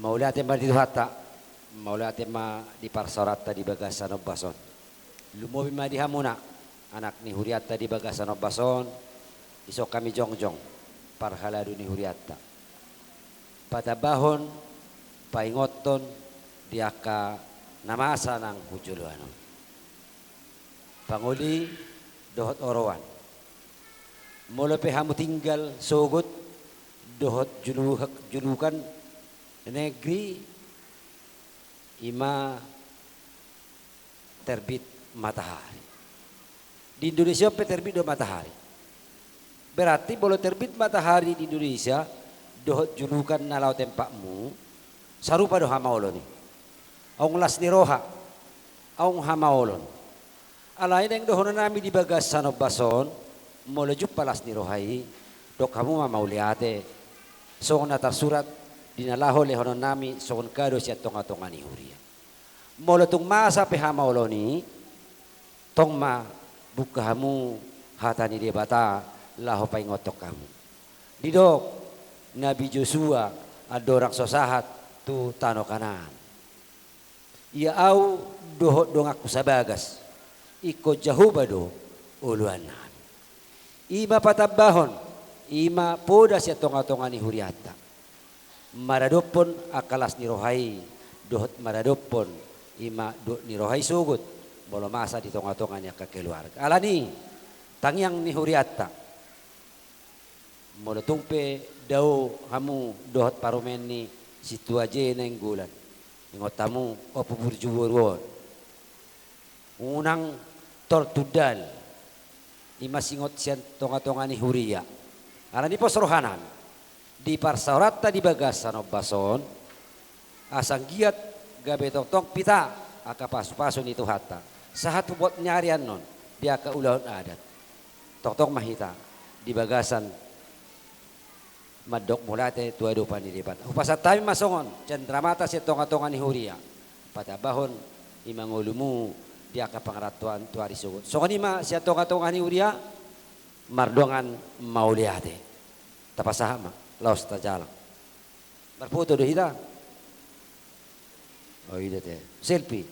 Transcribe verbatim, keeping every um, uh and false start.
Mauliate ma di Tuhanta, mauliate ma di parsaoranta di bagasan ombas on. Lumobi ma di hamuna, anak ni hurianta di bagasan ombas on, dison hami jongjong, parhalado ni hurianta. Patambahon, paingothon, di angka na masa nang hu joloan on. Pangoli dohot oroan. Molo pe hamu tinggal sogot dohot julu-, julukan negeri, ima terbit matahari. Di Indonesia pe terbit do matahari. Berarti molo terbit matahari di Indonesia, dohot julukan na laho tempatmu, sarupa do hamaolon i. Adong las ni roha, adong hamaolon. Alai naeng dohonon nami di bagasan ombas on, molo jumpa las ni roha i, dok hamu ma mauliate, songon na tarsurat di na laho lehonon nami songon kado sian tonga-tonga ni huria. Molo tung masa pe hamaolon i, tong ma buka hamu hata ni Debata laho paingothon hamu. Didok Nabi Josua andorang so sahat tu tano Kanaan. Ia ahu dohot donganku sabagas, ingkon Jahowa do oloan nami. Ima patambahon, ima poda sian tonga-tonga ni hurianta. Maradophon angka las ni roha i, dohot maradophon ima dok ni roha i sogot, molo masa di tonga-tonga ni angka keluarga. Alani, tangiang ni hurianta. Molo tung pe dao hamu dohot parumaen ni Sintua J Nainggolan, ingot hamu Ompu Burju boru on. Unang tol tundal, ima singot sian tonga-tonga ni huria. Alani pos rohanami, di parsaoranta di bagasan ombas on, asa anggiat gabe tongtong hita angka pasu-pasu ni Tuhanta. Sahat tu buat ni ari annon, di angka ulaon adat. Tongtong ma hita, di bagasan mandok mauliate tu adopan ni Debata. Hupasahat hami ma songon cendramata sian tonga-tonga ni huria. Patambahon ima ngolumu di angka pangarantoan tu ari sogot. Songon i ma sian tonga-tonga ni huria, mardongan mauliate. Tapasahat ma, laos tajalang. Marfoto do hita. O, i do te. Selfie.